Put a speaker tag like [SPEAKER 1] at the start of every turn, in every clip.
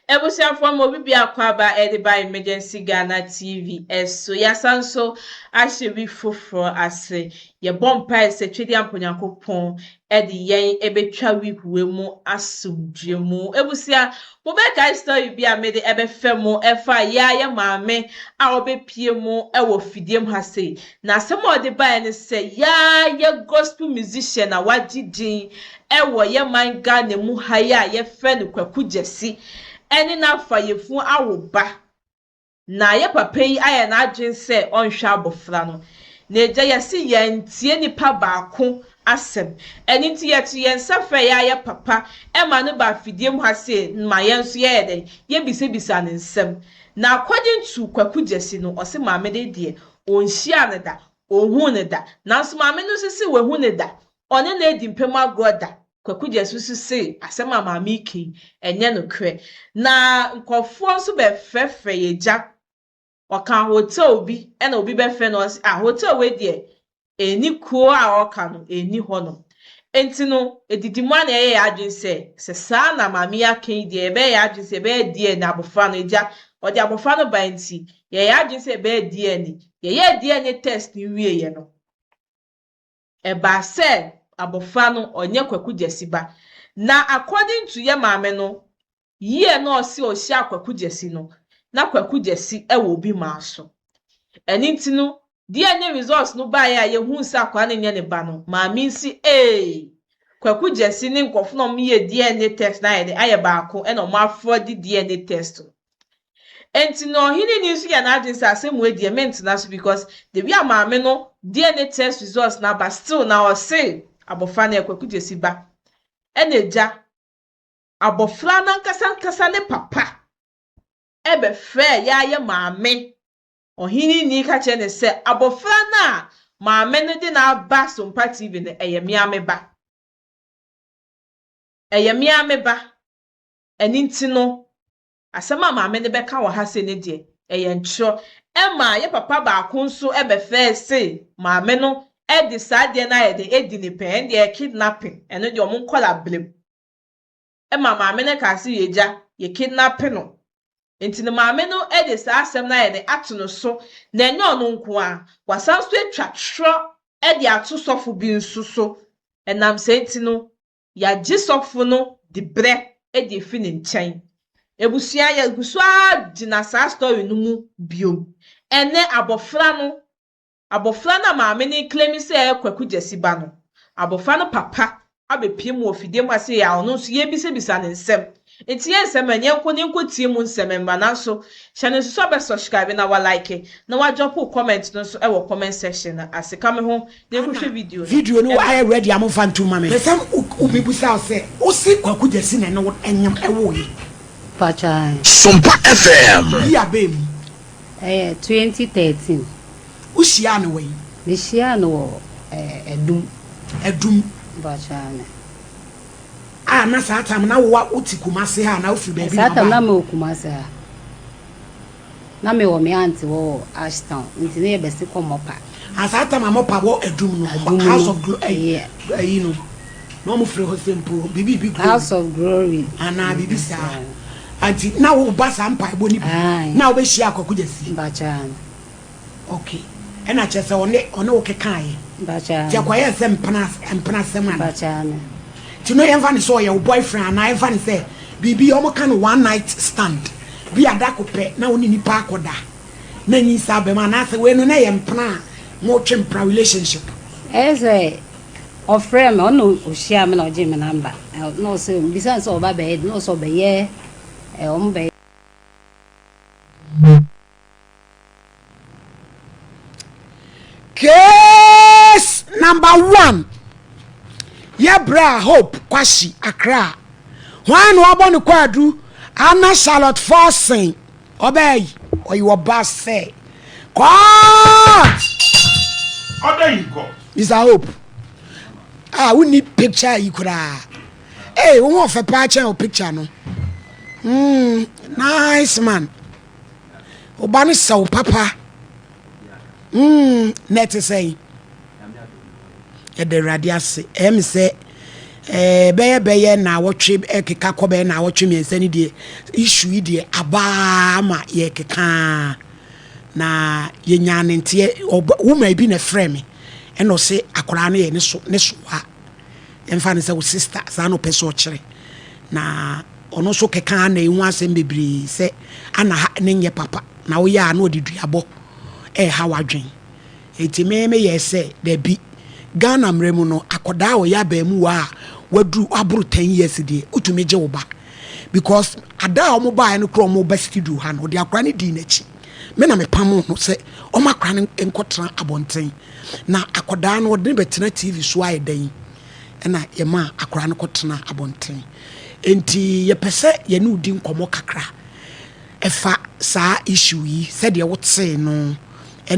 [SPEAKER 1] Abusuafoɔ ma obi biako aba ɛde ba Emergency Ghana TV ɛso. Yɛasan nso ahyɛ week foforɔ ase. Yɛbɔ mpae sɛ Twedeampo Nyankopɔn ɛde yɛn ɛbɛtwa week wei mu asomdwoeɛ mu. Abusua, mobɛkae story bi a mede ɛbɛfɛ mo ɛfa yɛa yɛ maame a ɔbɛpie mu ɛwɔ fidie mu ha sei. Na asɛm a ɔde baeɛ ne sɛ yɛa yɛ gospel musician a wagye din ɛwɔ yɛ man Ghana mu ha yi a yɛfrɛ no Kwaku Gyasi ɛne n'afayefunu awo ba. Na yɛ papa yi ayɛ n'adwene sɛ ɔnhwɛ abɔfra no. Na agya yɛse yɛntie nipa baako asɛm. Ɛno nti yɛto yɛn nsa frɛ yɛ a yɛ papa ɛma no ba afidie mu ha sei ma yɛn nso yɛyɛ dɛn yɛbisabisa ne nsɛm. Na according to Kwaku Gyasi no ɔse maame no deɛ ɔnhyiaa no da, ɔnhuu no da. Nanso maame no nso se wahu no da, ɔne no adi mpam agorɔ da. Kwaku Gyasi nso se asɛm a maame yi ka yi ɛnyɛ nokorɛ. Na nkurɔfoɔ nso bɛfrɛfrɛ yɛn agya. Ɔka hotel bi ɛna obi bɛfrɛ no ɔse ah hotel wei deɛ ɛnni kuro a ɔka no ɛnni hɔnom. Nti no edidi mu a na ɛyɛ yɛn adwene sɛ sɛ saa na maame yi aka yi deɛ yɛbɛyɛ yɛn adwene sɛ yɛbɛyɛ DNA abɔfra no agya ɔde abɔfra no ba nti yɛyɛ adwene sɛ yɛbɛyɛ DNA. Yɛyɛ DNA test no wieɛ no ɛbaa sɛ abɔfra no ɔnyɛ Kwaku Gyasi ba. Na according to yɛ maame no yie na ɔse ɔhyia Kwaku Gyasi no na Kwaku Gyasi ɛwɔ obi maa so. Ɛno nti no DNA results no baeɛ a yɛhuu sɛ akwadaa no nyɛ ne ba no maame nsi ee Kwaku Gyasi ne nkurɔfo na wɔyɛ DNA test na ayɛ de ayɛ baako ɛna wɔn afraud DNA test no. Nti na ɔhene ni nso yɛ n'adwene sɛ asɛm wei deɛ mentena so because the way a maame no DNA test results na aba still na ɔse abɔfra no yɛ Kwaku Gyasi ba. Ɛna agya abɔfra no ankasa ankasa ne papa ɛbɛfrɛ yɛayɛ maame ɔhene ni ka kyerɛ ne sɛ abɔfra no a maame no de n'aba Sompa TV no ɛyɛ mmea me ba. Ɛyɛ mmea me ba. Ɛno nti no asɛm a maame no bɛka wɔ ha sei ne deɛ ɛyɛ ntorɔ. Ɛma yɛ papa baako nso ɛbɛfrɛ se maame no ɛde saa adeɛ no ayɛ de edi ne pɛ ɛno deɛ kidnapping ɛno deɛ ɔmo nkɔla blem. Ɛma maame no kaa sɛ yɛgya yɛ kidnap no. Nti no maame no ɛde saa asɛm no ayɛ de ato no so na ɛnyɛ ɔno nko a wasan so atwa torɔ ɛde ato sɔfo bi nso so. Ɛnam saa nti no yɛagye sɔfo no de brɛ ɛde efi ne nkyɛn. Ebusua yɛgu so ara gyina saa story no mu biom. Ɛnɛ abɔfra no abɔfra no a maame no claim sɛ ɛyɛ Kwaku Gyasi ba no abɔfra no papa abɛpie mu wɔ fidie mu ase a ɔno nso yɛbisabisa ne nsɛm. Nti yɛn nsɛm a yɛnkɔ ne nkɔ tie mu nsɛm mma nanso hyɛ no nso sɛ ɔbɛ subscribe na wa like na wa drop comment no nso ɛwɔ comment section no ase ka me ho na yɛnkɔhwɛ video no.
[SPEAKER 2] Video no ayɛ ready a momfa nto ma me. Pɛ sɛ wobɛbusa wo sɛ wo se Kwaku Gyasi na ɛne wo ɛnyam ɛwoo yi.
[SPEAKER 3] Pakyɛ.
[SPEAKER 4] Sompa FM.
[SPEAKER 2] Yi abɛɛ mu.
[SPEAKER 3] Ɛyɛ 2013.
[SPEAKER 2] Wohyiaa no wɔ yi?
[SPEAKER 3] Mehyia no wɔ Ɛdum.
[SPEAKER 2] Ɛdum.
[SPEAKER 3] Pakyɛ.
[SPEAKER 2] A na saa time na wowa wote Kumase ha na wofiri baabi
[SPEAKER 3] Saa
[SPEAKER 2] na
[SPEAKER 3] tam na
[SPEAKER 2] ɔbaa.
[SPEAKER 3] mewɔ Kumase ha. Na mewɔ me aunty wɔ Ashtown nti ne yɛbɛsi kɔ Mɔpa.
[SPEAKER 2] A saa time a mɔpa wɔ Ɛdum no.
[SPEAKER 3] Ɛdum
[SPEAKER 2] House
[SPEAKER 3] no.
[SPEAKER 2] of Glory. Ɛyi
[SPEAKER 3] Yeah.
[SPEAKER 2] ɛyi no. Na ɔmo firi hɔ sɛ mpo bibi bi glory.
[SPEAKER 3] House of Glory.
[SPEAKER 2] Anaa bibi saa. Anti na wo ba saa mpaebɔ ni bi.
[SPEAKER 3] Aye.
[SPEAKER 2] Na wobɛhyia Kwaku Gyasi.
[SPEAKER 3] Pakyɛ.
[SPEAKER 2] Okay. Ɛna kyerɛ sɛ ɔne wo kekaeɛ.
[SPEAKER 3] Pakyɛ.
[SPEAKER 2] Nti ɛkɔyɛɛ sɛ mpena asɛm ana.
[SPEAKER 3] Pakyɛ.
[SPEAKER 2] Nti no yɛmfa ne sɛ ɔyɛ wo boyfriend anaa yɛmfa ne sɛ biribi ɔmo ka no one night stand bi ada ko pɛ na wo ne nipa akɔda na nyi saa bɛma anaasɛ wei no na yɛ mpena a motwe mpena relationship.
[SPEAKER 3] Ɛyɛ sɛ ɔfrɛ me ɔno ɔhyia me na ɔgye me number na ɔsɛ mbisa sɛ ɔba bɛyɛ na ɔsɛ ɔbɛyɛ ɔmo bɛyɛ.
[SPEAKER 2] Case number 1 yɛ bra Hope Kwashi Accra hwan na wabɔ ne kwaadu Anna Charlotte Forson ɔbɛɛ yi ɔyi ɔba sɛ court.
[SPEAKER 5] Order in court.
[SPEAKER 2] Mr Hope a wonni picture yi koraa ee wo ho ɔfɛ paa kyɛn o picture no nice man ɔba no sɛ wo papa na ɛte sɛ yi yɛda Awurade ase. Ɛyɛ me sɛ Ɛɛ bɛyɛ bɛyɛ naawɔtwe ɛkeka kɔ bɛyɛ naawɔtwe mmiɛnsa ni deɛ issue yi deɛ abaa ma yɛkeka na yɛnyaa ne nteɛ ɔba woman bi na ɛfrɛ me ɛna ɔse akwadaa no yɛ ne so ne soa yɛmfa no sɛ wo sister saa na ɔpɛ sɛ ɔkyerɛ na ɔno nso keka ana ehu asɛm bebree sɛ ana ha ne nyɛ papa na woyɛ a na ɔde duabɔ ɛɛha wadwen. Enti me me yɛɛ sɛ, dabi, Ghana mmara mu no, akɔdaa a ɔyɛ abaamuwa a waduru, waboro 10 years deɛ, wotumi gye wo ba. Because ada a wɔn baeɛ no koraa wɔn ba studio ha no, ɔde akwadaa no dii n'akyi. Me na me pamoo no sɛ ɔma akwadaa no nkɔtena abɔnten. Na akɔdaa no, ɔde no bɛtena TV so ayɛ dɛn? Ɛna yɛmaa akwadaa no kɔtena abɔnten. Enti yɛpɛ sɛ yɛne wo di nkɔmmɔ kakra ɛfa saa issue yi, sɛdeɛ wotee no.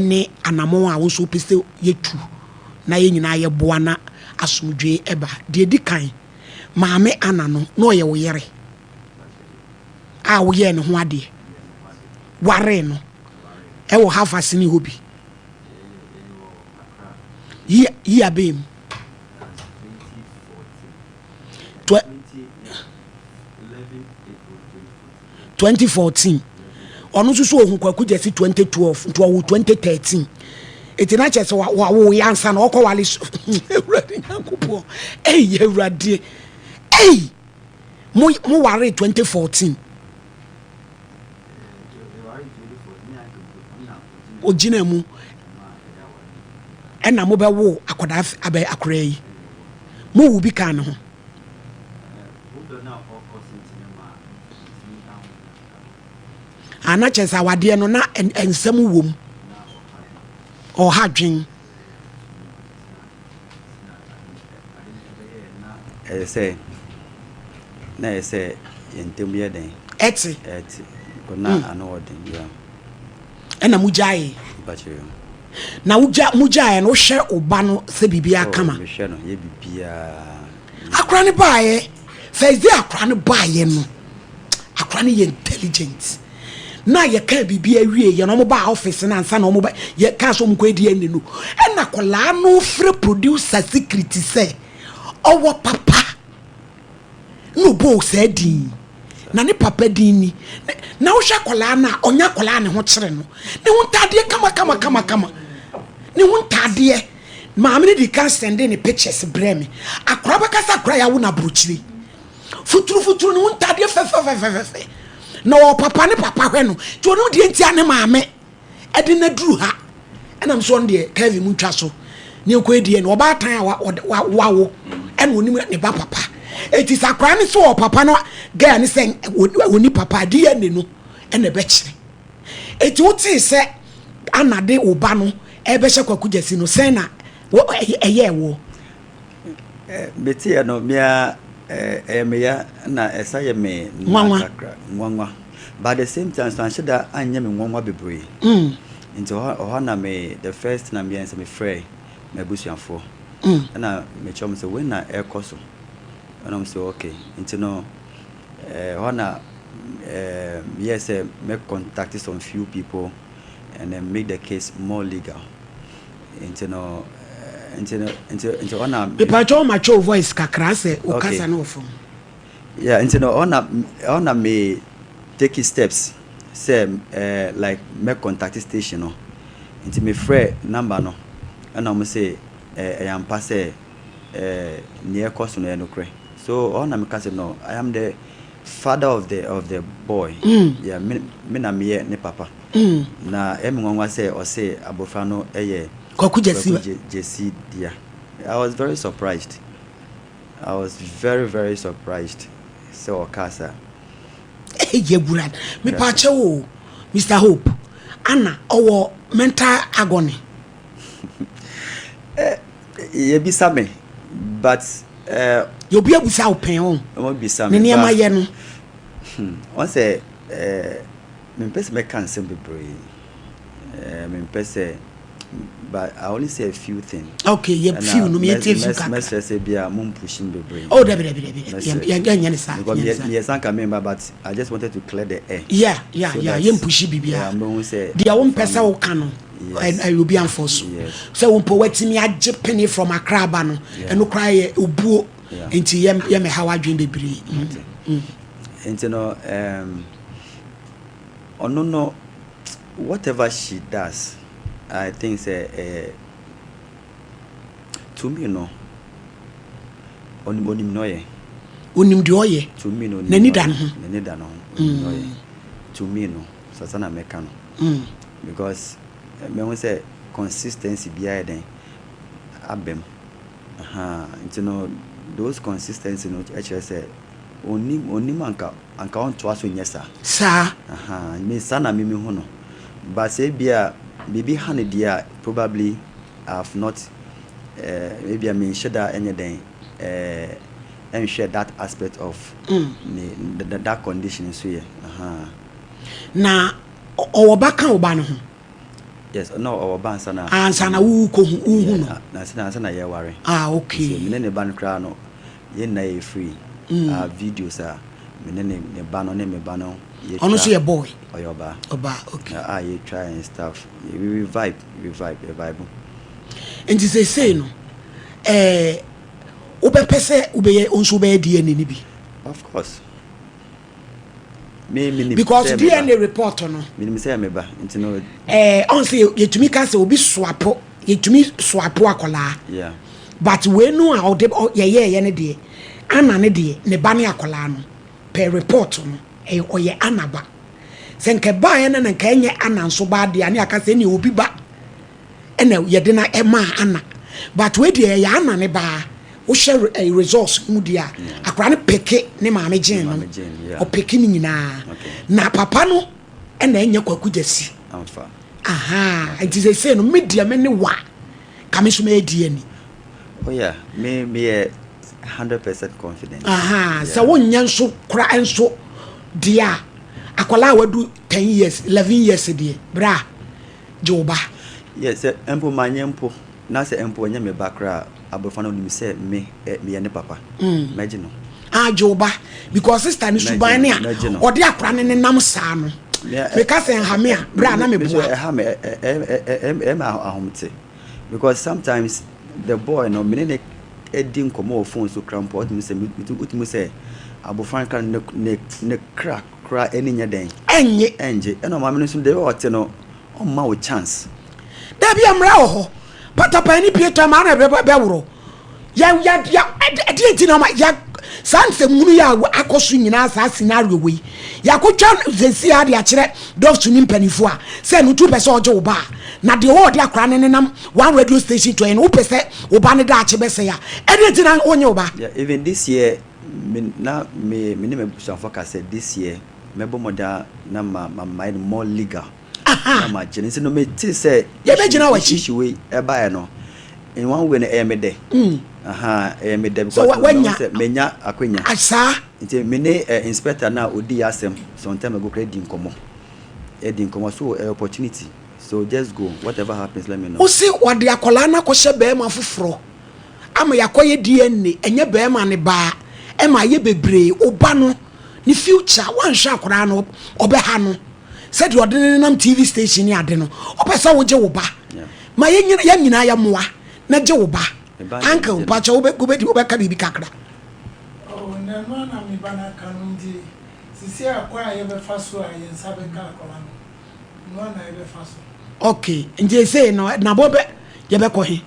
[SPEAKER 2] ne anammɔn a wo nso wopɛ sɛ yɛtu na yɛn nyinaa yɛboa na asomdwoe ba. Deɛ ɛdi kan, Maame Anna no, na ɔyɛ wo yere a woyɛɛ ne ho adeɛ, waree no ɛwɔ Havasini hɔ bi. Yi yi abɛn mu. 2014 ɔno nso so ohun Kwaku Gyasi 2012 nti ɔwo 2013 eti na kyerɛ sɛ wawo yɛ ansa na ɔkɔ wale so. Awurade Nyankopɔn, ei Awurade, ei mo mo ware 2014 ogyina mu ɛna mobɛwo akwadaa abɛ akwadaa yi mo wu bi kan ne ho. Ah, na kyerɛ sɛ awadeɛ no na nsɛm wɔ mu. Ɔha dwen.
[SPEAKER 6] Ɛyɛ sɛ na ɛyɛ sɛ yɛn ntam yɛ den.
[SPEAKER 2] Ɛte.
[SPEAKER 6] Ɛte. Kɔ na ano wɔ den. Yeah.
[SPEAKER 2] Ɛna mo gyae.
[SPEAKER 6] Mpakyɛ.
[SPEAKER 2] Na wogya mo gyaeɛ no wohwɛ wo ba no sɛ biribiara kama.
[SPEAKER 6] Oh, mehwɛ no yɛ biribiara.
[SPEAKER 2] Akora no baeɛ first day akora no baeɛ no akora no yɛ intelligent na yɛka biribi awie yɛ na wɔn ba office na ansa na wɔn ba yɛka sɛ wɔn kɔ DNA no ɛna akwadaa no frɛ producer secret sɛ ɔwɔ papa na ɔbɔɔ saa din na ne papa din ni na wohwɛ akwadaa no a ɔnyɛ akwadaa ne ho kyerɛ no ne ho ntaadeɛ kama kama kama kama ne ho ntaadeɛ. Maame no dii kan sɛndee ne pictures brɛɛ me. Akwadaa bɛka sɛ akwadaa yɛawo no aburokyire. Futuru futuru ne ho ntaadeɛ fɛfɛfɛfɛfɛ. Na ɔwɔ papa ne papa hwɛ no. Nti ɔno deɛ nti a ne maame ɛde no aduru ha. Ɛna nso ɔno deɛ Kevin mu ntwa so. Ne nkɔ ediɛ no ɔbaatan a wawo ɛna onim ne ba papa. Eti sɛ akwadaa no sɛ ɔwɔ papa no girl ne sɛ ɔni papa DNA no ɛna ɛbɛkyerɛ. Eti wotee sɛ Anna de wo ba no rebɛhyɛ Kwaku Gyasi no, sɛn na ɛyɛɛ woɔ?
[SPEAKER 6] Meteeɛ no, me ara ɛyɛ me ya na ɛsa yɛ me
[SPEAKER 2] nwanwa
[SPEAKER 6] kakra, nwanwa. But at the same time so anhyɛ da anyɛ me nwanwa bebree. Nti ɔhɔ na me the first thing na meyɛ ne sɛ mefrɛɛ m'abusuafoɔ. Ɛna mekyerɛ wɔn sɛ wei na ɛrekɔ so. Ɛna wɔn sɛ okay. Nti no ɛhɔ na meyɛɛ sɛ mɛ contact some few people and then make the case more legal. Nti no, nti no, nti nti hɔ na.
[SPEAKER 2] Mepatwa wo matwa wo voice kakra sɛ wo kasa no wɔ fam.
[SPEAKER 6] Yeah, nti no hɔ na hɔ na me take steps sɛ eh, like mɛ contact station no. Nti me frɛ number no ɛna wɔn sɛ eh, ɛyɛ ampa sɛ eh, nea ɛkɔ so no ɛyɛ nokorɛ. So hɔ na meka sɛ no, I am the father of the of the boy. Yeah, me me na meyɛ ne papa. Na ɛyɛ me nwanwa sɛ ɔse abɔfra no yɛ
[SPEAKER 2] Kwaku Gyasi.
[SPEAKER 6] Kwaku Gyasi dea. I was very surprised. I was very very surprised sɛ ɔkaa saa.
[SPEAKER 2] Hey, Yewura, mepaakyɛw o, Mister Hope, Anna ɔwɔ mental agony?
[SPEAKER 6] Eh, yɛbisa me, but eh.
[SPEAKER 2] Yɛ obi abusa wo pɛn o.
[SPEAKER 6] Wɔn bisa me.
[SPEAKER 2] Ne nneɛma yɛ no.
[SPEAKER 6] Wɔn sɛ eh, mempɛ sɛ mɛka nsɛm bebree. Eh, mempɛ sɛ, but I only say a few things.
[SPEAKER 2] Okay, yɛ few no, yɛ tie few kakra.
[SPEAKER 6] Mɛsrɛ sɛ bia mo mpushi me bebree.
[SPEAKER 2] Oh, dabi dabi dabi, yɛ yɛ nyɛ ne saa.
[SPEAKER 6] Because meyɛ sanka me mba, but I just wanted to clear the air.
[SPEAKER 2] Yeah, yɛ mpushi bibia. Deɛ wo mpɛ sɛ wo ka no, ɛyɛ obi amfɔ so. Sɛ wo mpo watumi agye pene from Accra ba no, ɛno koraa yɛ obuo. Nti yɛ yɛ mɛha w'adwene bebree.
[SPEAKER 6] Nti no um, ɔno no whatever she does I think sɛ eh, to me no onim onim nea ɔyɛ.
[SPEAKER 2] Onim deɛ ɔyɛ.
[SPEAKER 6] To me no onim
[SPEAKER 2] N'ani da ne ho.
[SPEAKER 6] N'ani da ne ho. Onim nea ɔyɛ. To me no sasa na mɛka no. Because mehu sɛ consistency biara yɛ dɛn aba mu. Ahaa nti no those consistency no kyerɛ sɛ onim onim anka anka ɔntoa so nyɛ saa.
[SPEAKER 2] Saa.
[SPEAKER 6] Ahaa me saa na me mehu no. But sɛ ebia biribi ha no deɛ a probably I have not eh, ebia menhyɛ da nyɛ dɛn eh, nhwɛ that aspect of ne that condition nso yɛ. Ahaa.
[SPEAKER 2] Na ɔwɔ ba ka wo ba no ho?
[SPEAKER 6] Yes, na ɔwɔ ba ansa na.
[SPEAKER 2] Ansa na wokɔ hu wohu no.
[SPEAKER 6] Na ansa na yɛware.
[SPEAKER 2] Ah okay.
[SPEAKER 6] So me ne ne ba no koraa no yɛn nyinaa yɛ free. Mm. Ah videos a me ne ne ne ba no ne me ba no
[SPEAKER 2] yɛtwa. Ɔno nso yɛ boy.
[SPEAKER 6] Ɔyɛ ɔbaa.
[SPEAKER 2] Ɔbaa okay.
[SPEAKER 6] A yɛtwa and stuff. We we vibe we vibe yɛ vibe.
[SPEAKER 2] Nti seesei no ɛɛ wobɛpɛ sɛ wobɛyɛ wo nso wobɛyɛ DNA no bi?
[SPEAKER 6] Of course.
[SPEAKER 2] Because DNA report no.
[SPEAKER 6] Menim sɛ me ba nti no.
[SPEAKER 2] Ɛɛ ɔn sɛ yɛtumi ka sɛ obi soapo yɛtumi soapo akwadaa.
[SPEAKER 6] Yeah.
[SPEAKER 2] But wei no a ɔde yɛyɛɛyɛ no deɛ Anna ne deɛ ne ba ne akwadaa no per report no ɛyɛ ɔyɛ Anna ba. Sɛ nka ɛbaeɛ no na nka ɛnyɛ Anna nso ba deɛ a ne aka sɛ ɛne obi ba. ɛna yɛde no ɛmaa Anna but wei deɛ ɛyɛ Anna ne baa wohyɛ eh, results mu deɛ a akwadaa no peke ne maame gyeen no ɔpeke ne nyinaa na papa no ɛna ɛnyɛ Kwaku Gyasi aha nti sɛsɛ no me deɛ me ne wa ka me nso mɛyɛ DNA.
[SPEAKER 6] Oh yeah, me me yɛ 100% confident.
[SPEAKER 2] Aha, sɛ wonyɛ nso kora nso deɛ a akwadaa a wadu 10 years 11 years deɛ bra gye wo ba.
[SPEAKER 6] Yɛ sɛ mpo manyɛ mpo na sɛ mpo ɔnyɛ me ba koraa a abɔfra no nim sɛ me eh, meyɛ ne papa. Mɛgye no.
[SPEAKER 2] Ah, gye wo ba because sister ne suban ne a ɔde akora ne nenam saa no. Meka sɛ nha me a, berɛ a na meboa.
[SPEAKER 6] Ɛha me, ɛyɛ me ahomte because sometimes the boy no me ne ne di nkɔmmɔ wɔ phone so kora mpo wotumi sɛ wotumi sɛ abɔfra no kora ne ne ne kra koraa ani nyɛ dɛn?
[SPEAKER 2] Ɛnnye.
[SPEAKER 6] Ɛngye. Ɛna ɔmaame no nso deɛ ɔte no, ɔmma wo chance.
[SPEAKER 2] Dabi mmara wɔ hɔ. Patapan ne pie tɔ maa na bɛworɔ. Yɛ yɛ yɛ ɛdeɛ nti na ɔma yɛ saa nsɛmhunu yi a akɔ so nyinaa saa scenario wei. Yɛakɔtwa sɛsi a de akyerɛ dɔfto ne mpanimfoɔ a sɛ no tu pɛ sɛ ɔgye wo ba a na deɛ ɔwɔ ɔde akora ne nenam one radio station to ɛyɛ no wopɛ sɛ wo ba ne daakye bɛsɛe a ɛdeɛ nti na wonye wo ba.
[SPEAKER 6] Yeah, even this year Me na me me ne m'abusuafoɔ ka sɛ this year mɛbɔ mmɔden a na ma ma mayɛ no more legal na ma gye no nti no me te sɛ
[SPEAKER 2] Yɛbɛgyina w'akyi.
[SPEAKER 6] issue wei ɛbaeɛ no in one way no ɛyɛ me dɛ aha ɛyɛ me dɛ because
[SPEAKER 2] So wa-
[SPEAKER 6] mahu
[SPEAKER 2] wanya
[SPEAKER 6] sɛ menya akwanya
[SPEAKER 2] Ah, saa.
[SPEAKER 6] nti me ne eh, inspector no a ɔdii asɛm some time ago koraa di nkɔmmɔ ɛdi nkɔmmɔ so ɛyɛ opportunity so just go whatever happens let me know.
[SPEAKER 2] Wo se wɔde akwadaa no akɔhyɛ barima foforɔ ama yɛakɔyɛ DNA ɛnyɛ bɛɛma ne ba a ɛma ayɛ bebree wo ba no ne future woanhwɛ akwadaa no ɔbɛha no sɛdeɛ ɔde ne nenam TV station ne ade no ɔpɛ sɛ wogye wo ba ma yɛn nyinaa yɛ mmoa na gye wo ba uncle mpakyɛ wobɛdi wobɛka biribi kakra.
[SPEAKER 7] Oh, na ɛno ara na me ba no aka no nti sisi a kwan a yɛbɛfa so a yɛn nsa bɛka akwadaa no Noa na yɛbɛfa so.
[SPEAKER 2] Ok nti esei no nabɔ bɛ yɛbɛkɔ he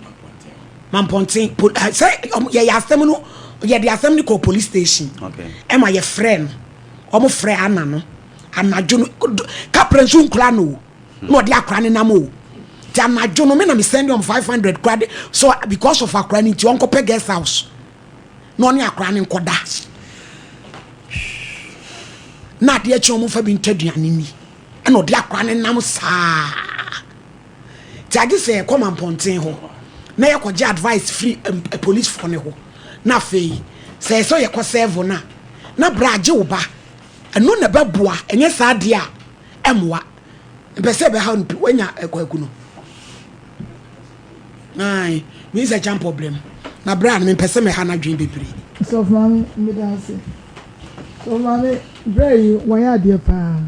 [SPEAKER 2] mampɔnten po eh, sɛ yɛyɛ asɛm no yɛde asɛm no kɔ police station ɛma yɛfrɛ no ɔmo frɛ ana no anadwo no kaprɛ nso nkura no o na ɔde akora ne nam o nti anadwo no me na me send ɔmo 500 kora de so because of akora no nti ɔnkɔpɛ guest house na ɔne akora no nkɔda na adeɛ kye wɔn fa bi ntɔ aduane ni ɛna ɔde akora no nam saa nti agye sɛ yɛkɔ mampɔnten hɔ na yɛkɔgye advice firi policefoɔ no hɔ na afei sɛ ɛsɛ yɛkɔ sɛvo no a na bra agye wo ba ɛno na ɛbɛboa ɛnyɛ saa deɛ a ɛmmoa mpɛ sɛ ɛbɛha no wanya kwaku no Ae, meyi sɛ kyampɔ brɛ me, na berɛ a no mempɛ sɛ mɛha n'adwene bebree.
[SPEAKER 7] Sɔfo maame meda ase. Sɔfo maame bra yi wayɛ adeɛ paa.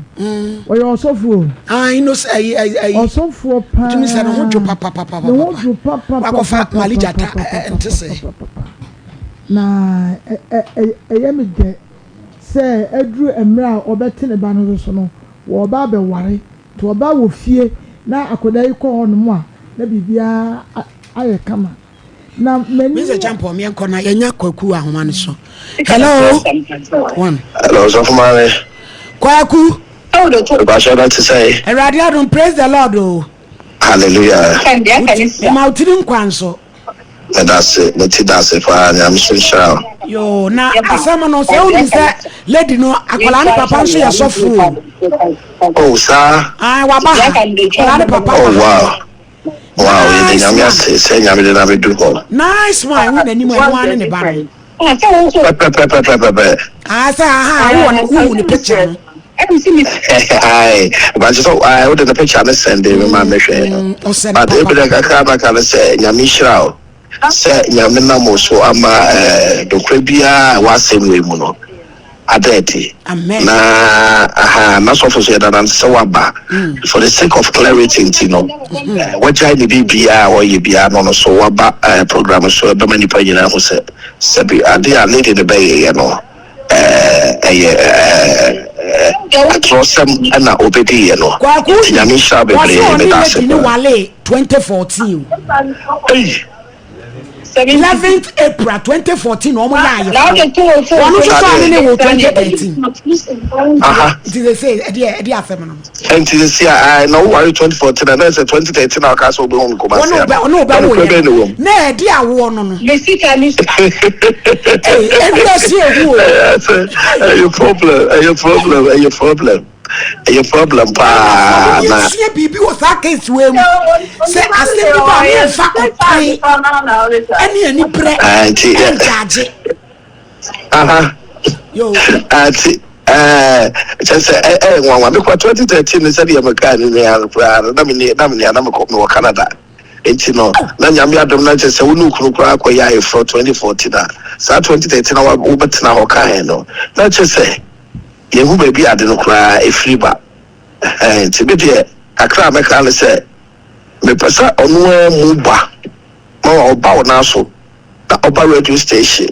[SPEAKER 7] Ɔyɛ ɔsɔfo o.
[SPEAKER 2] Ae no sɛ ayi ayi ayi.
[SPEAKER 7] Ɔsɔfoɔ paa.
[SPEAKER 2] Tumi sɛ ne ho dwo papapapapa.
[SPEAKER 7] Ne ho dwo papapapapa.
[SPEAKER 2] Wakɔfa Mali gyata nte sɛ.
[SPEAKER 7] Na ɛyɛ me dɛ sɛ aduru mmerɛ a ɔbɛte ne ba no nso so no, wɔreba abɛware. Nti ɔba wɔ fie na akwadaa yi kɔ hɔnom a, na biribiara ayɛ kama. Na m'ani.
[SPEAKER 2] Mr. Champon, yɛnkɔ na yɛnya Kwaku ahoma no so. Hello. One.
[SPEAKER 4] Hello, Sɔfo Maame.
[SPEAKER 2] Kwaku.
[SPEAKER 4] Ìbáṣọ náà ti sẹ́yìn.
[SPEAKER 2] Awurade adom, praise the Lord o.
[SPEAKER 4] Hallelujah.
[SPEAKER 2] Mema wo tiri nkwa nso.
[SPEAKER 4] Meda ase, me ti da ase paa, Nyame so nhyira wo.
[SPEAKER 2] Yoo, na asɛm no sɛ wonim sɛ lady no akwadaa ne papa nso yɛ sɔfo
[SPEAKER 4] o. Oh, saa.
[SPEAKER 2] Ah, waba ha. Akwadaa ne papa
[SPEAKER 4] Oh, wow. Wow, yɛda Nyame ase sɛ Nyame de no abɛdu hɔ.
[SPEAKER 2] Nice one, ɛho n'anim ɛno ara ne ne ba no.
[SPEAKER 4] Pɛpɛpɛpɛpɛpɛ.
[SPEAKER 2] Ah, sɛ aha, wowɔ ne wohu ne picture no.
[SPEAKER 4] Aye, but so I would the picture no send me ma mehwɛ.
[SPEAKER 2] Ɔsɛ ne
[SPEAKER 4] But
[SPEAKER 2] papa.
[SPEAKER 4] ebi dɛ kakra baka no sɛ Nyame nhyira wo. Sɛ Nyame nam wo so ama eh, nokorɛ biara a ɛwɔ asɛm wei mu no ada adi.
[SPEAKER 2] Amen.
[SPEAKER 4] Na aha, na sɔfo so yɛda no ase sɛ waba. For the sake of clarity nti no, eh, wagyae ne biribiara a ɔyɛ biara no no so waba eh, program so ɛbɛma nnipa nyinaa hu sɛ sɛbi ade a lady no bɛyɛyɛ no eh, ɛyɛ eh, eh, atorɔsɛm ɛna obɛdiiɛ no.
[SPEAKER 2] Kwaku
[SPEAKER 4] Nti Nyame nhyira wo
[SPEAKER 2] wɔse
[SPEAKER 4] bebree,
[SPEAKER 2] ɔne
[SPEAKER 4] meda ase
[SPEAKER 2] lady no
[SPEAKER 4] paa.
[SPEAKER 2] walee 2014 o.
[SPEAKER 4] Ei!
[SPEAKER 2] 11th April 2014 na wɔn yɛ ayeforo. Wɔn nso sɔ ɔne ne wo 2013.
[SPEAKER 4] Aha.
[SPEAKER 2] Nti sɛ sɛ ɛdeɛ ɛdeɛ asɛm no.
[SPEAKER 4] Nti sɛ a na woware 2014 a na sɛ 2013 a ɔka sɛ wobɛhu no Kumasi
[SPEAKER 2] Wɔne
[SPEAKER 4] a
[SPEAKER 2] ɔbɛ ɔne ɔbɛ
[SPEAKER 4] na
[SPEAKER 2] wo
[SPEAKER 4] nokorɛ
[SPEAKER 2] yɛ
[SPEAKER 4] bɛn na
[SPEAKER 2] no
[SPEAKER 4] ɛwɔ mu?
[SPEAKER 2] na ɛde awoɔ no no. Ee ewiase ehu o.
[SPEAKER 4] Ɛyɛ sɛ ɛyɛ problem ɛyɛ problem ɛyɛ problem ɛyɛ problem paa
[SPEAKER 2] Ghanafoɔ
[SPEAKER 4] na
[SPEAKER 2] yɛnsua biribi wɔ saa case wei mu sɛ asɛm bi ba a yɛmfa ɔtan ɛne aniberɛ
[SPEAKER 4] Ah, nti ɛ-
[SPEAKER 2] ɛngyaagye.
[SPEAKER 4] aha
[SPEAKER 2] Yo.
[SPEAKER 4] ati ɛɛ kyɛ sɛ ɛ ɛyɛ nwanwa mekɔ 2013 no sɛdeɛ mekaa ne nua no koraa no na mene na mene na mekɔ mewɔ Canada nti no na Nyame adom na kyɛ sɛ wo ne wo kunu koraa kɔyɛ ayeforɔ 2014 a saa 2013 a wobɛtena hɔ kaeɛ no na kyɛ sɛ yɛhu baabi ade no koraa ɛfiri ba. Ɛhɛn, nti me deɛ kakra a mɛka ne sɛ mepɛ sɛ ɔno ara mu ba ma ɔba wo nan so na ɔba radio station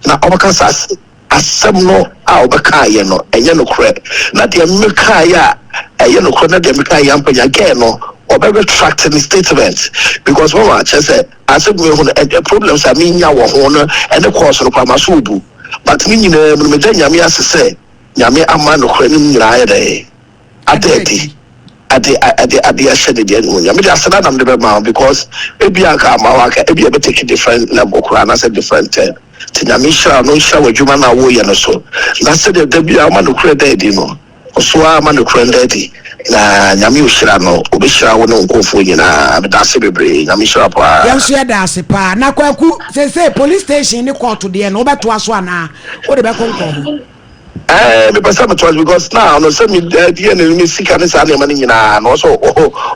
[SPEAKER 4] na ɔbɛka sɛ asɛm no a ɔbɛkaeɛ no ɛnyɛ nokorɛ na deɛ mekaeɛ a ɛyɛ nokorɛ na deɛ mekaeɛ ampa nya gɛɛ no ɔbɛ retract ne statement because mama kyerɛ sɛ asɛm mehu no ɛ problems a menya wɔ ho no ɛne course no koraa maso obu but ne nyinaa mu no meda Nyame ase sɛ Nyame ama nokorɛ no mu nyinaa ayɛ dɛn ada adi ade ade ade ahyɛ ne deɛ animuonyam. Mede aseda na mede bɛma wo because ebia anka amma wo anka ebia ɛbɛ take different level koraa anaasɛ different turn. Nti Nyame nhyira wo na ɔnhyira w'adwuma no a woyɛ no so na sɛdeɛ da biara woma nokorɛ da adi no ɔso ara ma nokorɛ nda adi na Nyame ɔhyira no ɔbɛhyira wo ne wo nkorɔfoɔ nyinaa. Medase bebree Nyame nhyira wo paa.
[SPEAKER 2] Yɛn nso yɛda ase paa. Na Kwaku, seesei police station ne court deɛ no wobɛtoa so anaa wode bɛko nkɔmmɔ?
[SPEAKER 4] Ɛɛ mepɛ sɛ metoa so because now no sɛ me deɛ ne me sika ne saa nneɛma no nyinaa no ɔsɔ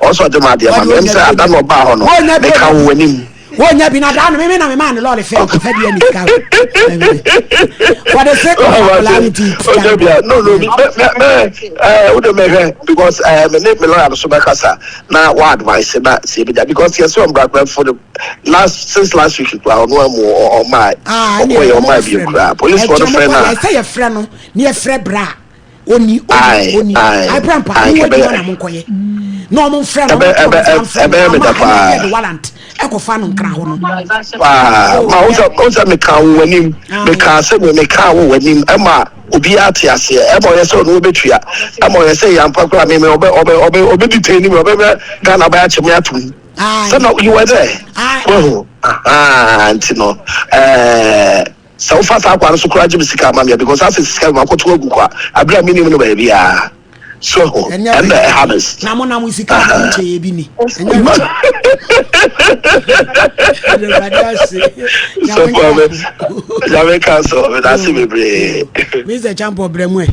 [SPEAKER 4] ɔsɔ ɔde ma adeɛ ma me ɛm sɛ ada na ɔbaa hɔ no meka wo w'anim.
[SPEAKER 2] Wonya bi na daa no meme na memaa ne lɔre fɛ ɔkɔfa bi ani sika for the sake of akwadaa no ti sika.
[SPEAKER 4] Onya bi no no me me me ɛɛ wode mehwɛ because ɛɛ me ne me lawyer no so bɛkasa na wa advice na sɛ ebi da because yɛsɛ ɔmbra kora for the last since last week kura ɔno amu ɔma ɔkɔ yɛ ɔma bi kura police fɔ no frɛ na.
[SPEAKER 2] ɛsɛ yɛ frɛ no ne yɛ frɛ bra oni oni oni abira mpa ne wɔ adwuma na mo nkɔyɛ na ɔmo nfrɛ no ɔmo tɔn nsa nfrɛ no ama ɛna yɛ de warrant ɛkɔfa no nkra hɔ no.
[SPEAKER 4] paa ma o sɛ meka wo w'anim meka sɛ meka wo w'anim ɛma obiara te aseɛ ɛma ɔyɛ sɛ ɔno ɔbɛtua ɛma ɔyɛ sɛ yɛampa koraa me me ɔbɛ ɔbɛ ɔbɛ ɔbɛ detain mi ɔbɛ bɛ Ghana ɔbɛ akyɛ me atum. Sɛ na you were there. Wahu. Ahaa nti no ɛɛ sɛ wofa saa kwan no so koraa gye me sika ama me a because asɛ sika no makɔto agu kwa abere a menim no baabiara. So ahu ɛnna ɛha me.
[SPEAKER 2] Na mo na mo sika a mo nkyɛ yɛ bi ni. Ɛnyɛ
[SPEAKER 4] So kwame nyame ka so meda ase bebree.
[SPEAKER 2] Mr. Champo brɛ mu ɛ.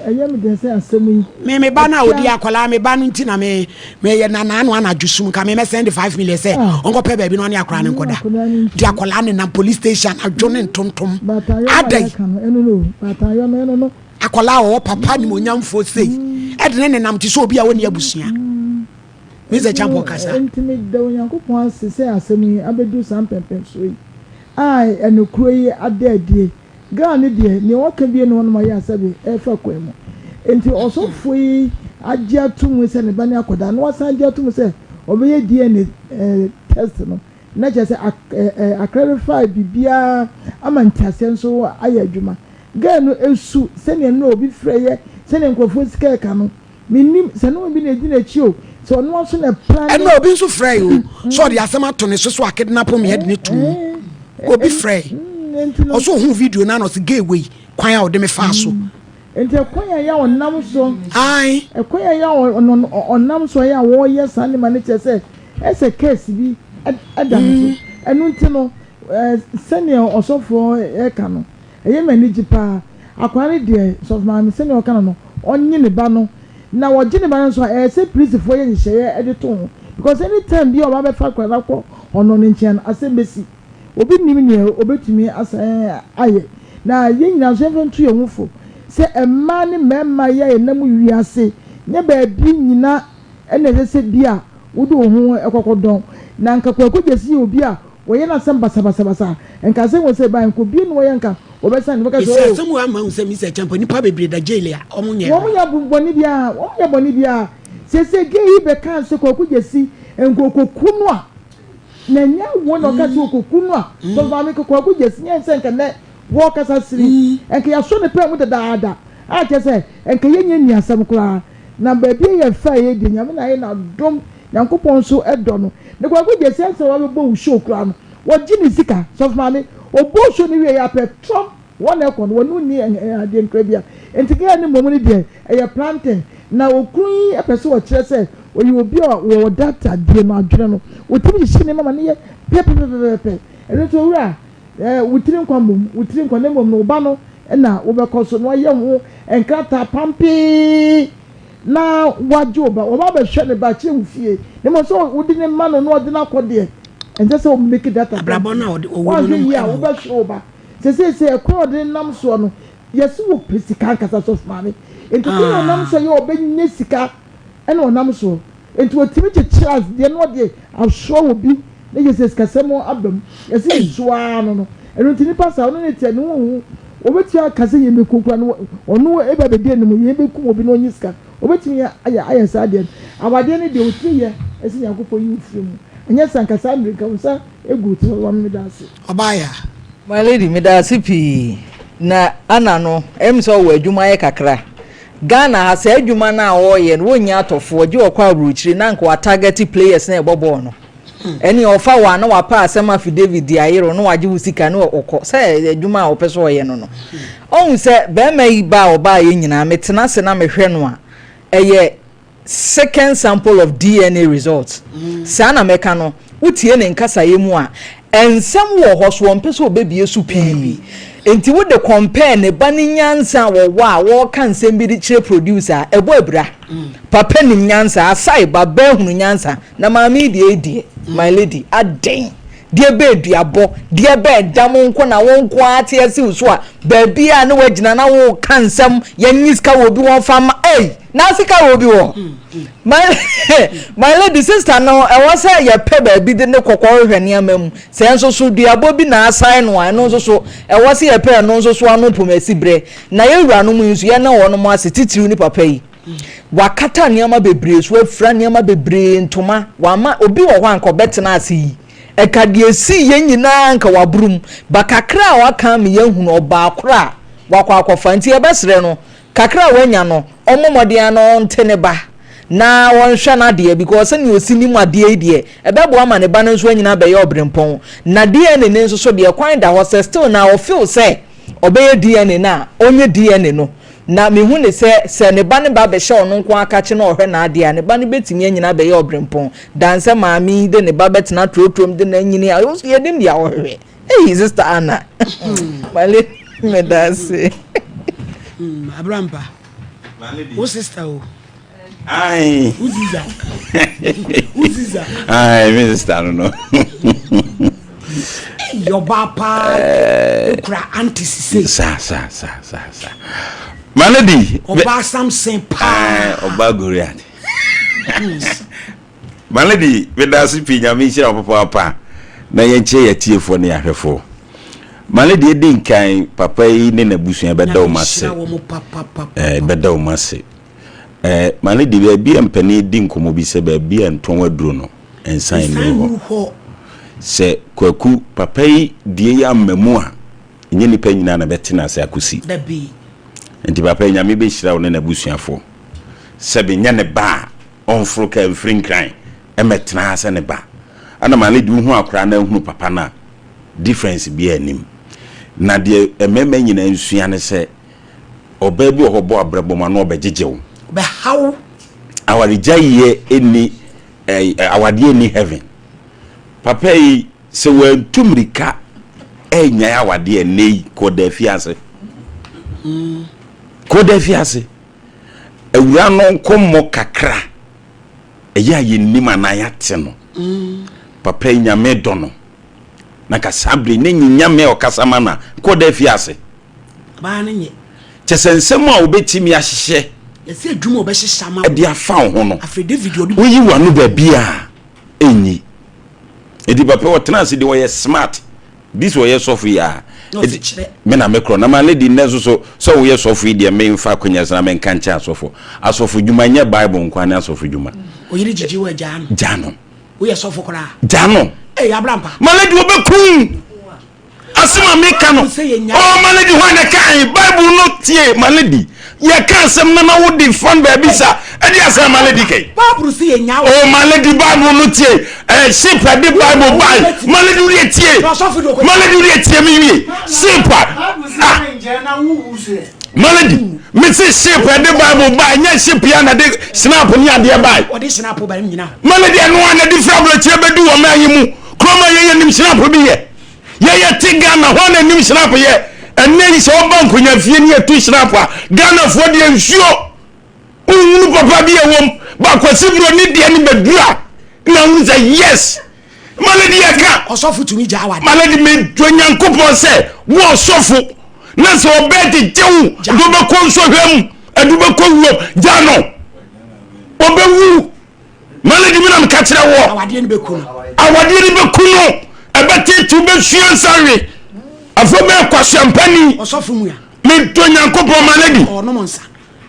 [SPEAKER 7] Ɛyɛ me dɛ sɛ asɛm yi.
[SPEAKER 2] Me me ba no a ɔdi akwadaa me ba no nti na me meyɛ na naano anadwo sum nka me mɛsɛn de 5 million sɛ ɔnkɔpɛ baabi na ɔne akwadaa no nkɔda de akwadaa ne nam police station anadwo ne ntontom adai akwadaa a ɔwɔ papa nimonyamfoɔ sei ɛde ne nenam te sɛ obi a ɔnni abusua. Mr. Champon kasa.
[SPEAKER 7] Enti meda Onyankopɔn ase sɛ asɛm yi abɛduru saa mpɛnpɛnsoɔ yi. a ɛnokorɛ yi ada adie. Girl no deɛ nea waka bie ne hɔnom ayɛ asɛbe ɛrefa kwan mu. Enti ɔsɔfoɔ yi agye ato mu sɛ ne ba ne akwadaa na wasan agye ato mu sɛ ɔbɛyɛ DNA test no na kyerɛ sɛ a clarify biribiara ama nteaseɛ nso ayɛ adwuma. Girl no su sɛnea nnora obi frɛ yɛ sɛnea nkurɔfoɔ sika ɛka no. Mennim sɛ ne obi na ɛdi n'akyi o, sɛ ɔno ara nso na ɛplane.
[SPEAKER 2] Ɛnna obi nso frɛe o, sɛ ɔde asɛm ato ne so so akidnapo me ɛde ne to mu. Obi frɛe. Ɔsɛ ohun video no na ɔsɛ gay wei kwan a ɔde me faa so.
[SPEAKER 7] Nti ɛkwan a ɛyɛ a ɔnam so.
[SPEAKER 2] Ae.
[SPEAKER 7] Ɛkwan a ɛyɛ a ɔnam so a ɛyɛ a wɔyɛ saa nneɛma no kyerɛ sɛ ɛsɛ case bi da ne so. Ɛno nti no sɛnea ɔsɔfoɔ ɛka no. Ɛyɛ me anigye paa. Akwadaa no deɛ, Sɔfo Maame, sɛnea ɔka no no, ɔnnye ne ba no. Na wɔgye ne ba no nso a, ɛyɛ sɛ polisifoɔ yɛ nhyehyɛeɛ de to ho. Because any time biara a wɔba bɛfa akwadaa no akɔ ɔno ne nkyɛn no, asɛm bɛsi. Obi nnim nea ɔbɛtumi asan ayɛ. Na yɛn nyinaa nso, yɛmfa ntu yɛn ho fo sɛ mmaa ne mmarima yi a yɛnam wiase, nyɛ baabi nyina na ɛsɛ sɛ bi a wode wo ho kɔkɔdɔn. Na anka Kwaku Gyasi yɛ obi a Wɔyɛ n'asɛm basabasabasa. Nka asɛm wɔ sɛ ɛbae nka obie ne wɔyɛ nka wɔbɛsan ne bɛka sɛ
[SPEAKER 2] Esi
[SPEAKER 7] oh.
[SPEAKER 2] asɛm wei ama ahu sɛ Misa Acheampong nipa bebree da jail a wɔn nyɛ
[SPEAKER 7] Wɔn nyɛ bɔne biara, wɔn nyɛ bɔne biara. Seesei gay yi bɛkaa sɛ Kwaku Gyasi nka ɔkɔku no a, na ɛnyɛ wo na ɔka sɛ ɔkɔku no a, sɔfo maame nka Kwaku Gyasi nyɛ sɛ nka nnɛ wɔɔkasa sere yi, nka yɛasɔ ne pɛn mu dadaada a kyerɛ sɛ nka yɛnyɛ nni asɛm koraa. Na baabi a yɛfaeɛ deɛ Nyame na ayɛ n'adom Nyankopɔn nso dɔ no. Ne Kwaku Gyasi ansa wabɛbɔ wo show koraa no wɔgye ne sika. Sɔfo maame ɔbɔɔ show no wieɛ apɛ trɔm hɔ na ɛkɔ no wɔne wo nni adeɛ nkra bia. Nti girl no mmom no deɛ ɛyɛ planting na okunu yi pɛ sɛ ɔkyerɛ sɛ ɔyɛ obi a ɔwɔ that adeɛ no adwene no ɔtumi hyehyɛ nneɛma ma no yɛ pɛpɛpɛpɛpɛ. Ɛno nti owura wo tiri nkwa mmom wo tiri nkwa na mmom no wo ba no na wobɛkɔ so na wayɛ ho nkrataa pampee. na wagye wo ba, wɔba abɛhwɛ ne ba akyerɛ wo fie, na mmom sɛ wode ne ma no na ɔde no akɔ deɛ, ɛnsɛ sɛ wo make that attempt.
[SPEAKER 2] Abrabɔ no a ɔde ɔwɔ mu
[SPEAKER 7] Woanhwɛ
[SPEAKER 2] no
[SPEAKER 7] yie a
[SPEAKER 2] mmoa.
[SPEAKER 7] wobɛhwere wo ba. Sɛ seesei ɛkwan a ɔde no nam soɔ no, yɛse wɔpɛ sika ankasa sɔfo maame. Nti kwan a ɔnam so yɛ ɔbɛnya sika ɛna ɔnam soɔ. Nti ɔtumi kyekyere adeɛ na ɔde asoa obi na kyerɛ sɛ sikasɛm aba mu. Yɛse
[SPEAKER 2] Ei!
[SPEAKER 7] nsuo ara no no. Ɛno nti nipa saa ɔno ne te a ne ho nhu. Ɔbɛtumi aka sɛ yɛn bɛku koraa no ɔno ɛba bɛdi anim yɛn bɛkum obi na ɔnye sika. Ɔbɛtumi ayɛ ayɛ saa adeɛ no. Awadeɛ no deɛ ɔtumi yɛ ɛsɛ Nyankopɔn yi wo firi mu. Ɛnyɛ saa nka saa mmerɛ nka wo nsa gu wo ti so maame meda ase.
[SPEAKER 2] Ɔbaa yaa.
[SPEAKER 8] My lady meda ase pii na Anna no ɛyɛ me sɛ ɔwɔ adwuma yɛ kakra Ghana ha saa adwuma no a ɔreyɛ no wɔnnya atɔfoɔ gye ɔkɔ aburokyire na anka wa target players na ɛbɔ bɔɔl no ɛne ɔfa wɔ a na wapɛ asɛm affidavit de ayere wo na wagye wo sika na ɔkɔ sɛ adwuma a ɔpɛ sɛ ɔyɛ no no ɔhu sɛ bɛrima yi ba a ɔbaa yɛ nyinaa metena ase na mehwɛ no a ɛyɛ Second sample of DNA results. Saa na mɛka no. Wotie ne nkasaeɛ mu a, nsɛm wɔ hɔ so ɔmpɛ sɛ ɔbɛbie so pii. Nti wode compare ne ba no nyansa a wɔwɔ a wɔreka nsɛm bi de kyerɛ producer a, ɛbɔ abira. Papa nim nyansa, Asai ba bɛɛ hunu nyansa, na maame yi deɛ deɛ, my lady, adɛn? Deɛ bɛɛ duabɔ, deɛ bɛɛ dam nko na wo nko ara te asi wo so a, baabi a ne wagyina na woka nsɛm, yɛnye sika wɔ obi hɔ fa ma, ei, na sika wɔ obi hɔ. My, my lady sister no, ɛwɔ sɛ yɛpɛ baabi de ne kɔkɔ hwehwɛ nneɛma mu. Sɛ nso so duabɔ bi na asan no a, ɛno nso so, ɛwɔ sɛ yɛpɛ ɛno nso so ano mpomasi berɛ. Na yɛn wuranom yi nso, yɛne wɔn ase, titiriw ne papa yi. Wakata nneɛma bebree so, afira nneɛma bebree ntoma. Wama obi wɔ hɔ a anka ɔbɛtena ase yi. Ɛka deɛ esii yɛn nyinaa anka waboro mu. Ba kakra a waka ama yɛahunu ɔbaa koro a wakɔ akɔfa. Nti yɛbɛsrɛ no, kakra a wanya no, ɔmmɔ mmɔden ara na ɔnte ne ba na ɔnhwɛ n'adeɛ because sɛnea ɔsi nim adeɛ yi deɛ, ɛbɛboa ma ne ba no nso anyini abɛyɛ ɔberempɔn. Na DNA no nso so deɛ, kwan da hɔ sɛ still na ɔfeel sɛ ɔbɛyɛ DNA no a, ɔnyɛ DNA no. Na mehu no sɛ, sɛ ne ba no ba bɛhyɛ ɔno nko ara kakye na ɔhwɛ n'adeɛ a, ne ba no bɛtumi anyini abɛyɛ ɔberempɔn than sɛ maame yi de ne ba bɛtena trotrom de no anyini a, wo nso yɛnim deɛ ɔhwehwɛ. Ei, Sister Anna, my lady, meda ase.
[SPEAKER 2] Mm, Abrampa, wo sister o.
[SPEAKER 5] Aye.
[SPEAKER 2] Wo ziza. Wo ziza.
[SPEAKER 5] Aye, me sister no no.
[SPEAKER 2] Ei, ɔbaa paa ekura auntie sise.
[SPEAKER 5] Sa sa sa sa sa. My lady.
[SPEAKER 2] Ɔbaa Samson paa.
[SPEAKER 5] Ɔbaa Goliath. My lady, meda ase pii nyame nhyira wo papaapa na yɛnkyerɛ yɛatiefoɔ ne yɛahwɛfoɔ. Male deɛ di nkan papa yi ne n'abusua bɛda
[SPEAKER 2] Nyame
[SPEAKER 5] wɔn ase.
[SPEAKER 2] nhyira wɔn papapapa.
[SPEAKER 5] Ɛɛ bɛda wɔn ase. Ɛɛ Male deɛ baabi a mpanin di nkɔmmɔ bi sɛ baabi a ntɔn aduro no nsan
[SPEAKER 2] Nsan
[SPEAKER 5] nnuru hɔ.
[SPEAKER 2] nnuru hɔ.
[SPEAKER 5] Sɛ Kwaku papa yi deɛ yi amma mu a, ɛnyɛ nnipa nyinaa na bɛte no ase akɔsi.
[SPEAKER 2] Dabi.
[SPEAKER 5] Nti papa yi Nyame bɛhyira wo ne n'abusuafoɔ. Sɛbe nyɛ ne ba a ɔmforo kaa mfiri Nkran mmɛtena ha sɛ ne ba. Ɛna Male deɛ wohu akwadaa no ahunu papa no a, difference biara nnim. Na deɛ mmarima nyinaa nsua ne sɛ, ɔbaa bi wɔ hɔ ɔbɔ abrabɔ mu a na ɔbɛgyegye wo.
[SPEAKER 2] Ɔbɛha wo.
[SPEAKER 5] Awaregyaeɛ nni, eh, awadeɛ nni heaven. Papa yi, sɛ wantu mmirika annyae awadeɛ a, nnɛ yi, kɔda afiase. Kɔda afiase. Awura no nkɔmmɔ kakra, ɛyɛ a yɛnnim anaa yɛate no. Papa yi, Nyame dɔ no. Na nka saa bere ne nyi Nyame a ɔkasa ma no a, kɔda afiase. Kyɛ sɛ nsɛm a wobɛtumi ahyehyɛ de afa wo ho no, woyi w'ano baabi a ɛnyi. Enti papa ɔtena ase deɛ ɔyɛ smart. This ɔyɛ sɔfo yi a. Eti me na me korɔ na ma lady nnɛ nso so sɛ woyɛ sɔfo yi deɛ me nfa akonya sɛ na me nka nkyɛn asɔfo. Asɔfo dwuma nyɛ bible nko ne asɔfo dwuma.
[SPEAKER 2] Oyere gyigyi wɔ gyaa no.
[SPEAKER 5] Gyaa no.
[SPEAKER 2] Woyɛ sɔfo koraa.
[SPEAKER 5] Gyaa no.
[SPEAKER 2] Ee abrampa.
[SPEAKER 5] Ma lady ɔbɛkum. Asɛm a meka no, oh my lady, hwan na ɛkae? Bible no tie, my lady. Yɛka asɛm no na wode fan baabi sa. Ɛde asɛm my lady kɛn.
[SPEAKER 2] Bible si yɛ nya.
[SPEAKER 5] Oh my lady, Bible no tie. Eh, ship ɛde Bible bae. My lady, wode tie. My lady, wode tie me wie. Ship a. Ah. My lady, me se ship ɛde Bible bae. Nyɛ ship ya na de snap ne adeɛ bae.
[SPEAKER 2] Ɔde snap bae nyina.
[SPEAKER 5] My lady, ɛno a na de fira aburokyire bɛdu wɔ man yi mu. Kurom a yɛyɛ nim snap bi yɛ. Yɛyɛ te Ghana hɔ na nim snap yɛ. Ɛnɛ yi sɛ ɔba nkonya fie ne yɛtu snap a Ghanafoɔ deɛ nsuo wohunu papa bi ɛwom ba Kwasi Buroni deɛ ne bɛduru a na wohu sɛ yes Malady yɛka
[SPEAKER 2] ɔsɔfo tumi gya awa
[SPEAKER 5] Malady medɔ Nyankopɔn sɛ wo ɔsɔfo na sɛ ɔbɛ gyegye wo de wobɛkɔ nsɔhwɛ mu ɛde wobɛkɔ wuom gya no ɔbɛwu Malady mi na meka kyerɛ wɔ.
[SPEAKER 2] Awadeɛ no bɛku no.
[SPEAKER 5] Awadeɛ no bɛku no. Ɛbɛtete wobɛsua nsa we. Afei bɛyɛ kwasiampani.
[SPEAKER 2] Ɔsɔfo mu ya.
[SPEAKER 5] Medɔ Nyankopɔn Malady.
[SPEAKER 2] Ɔnom nsa.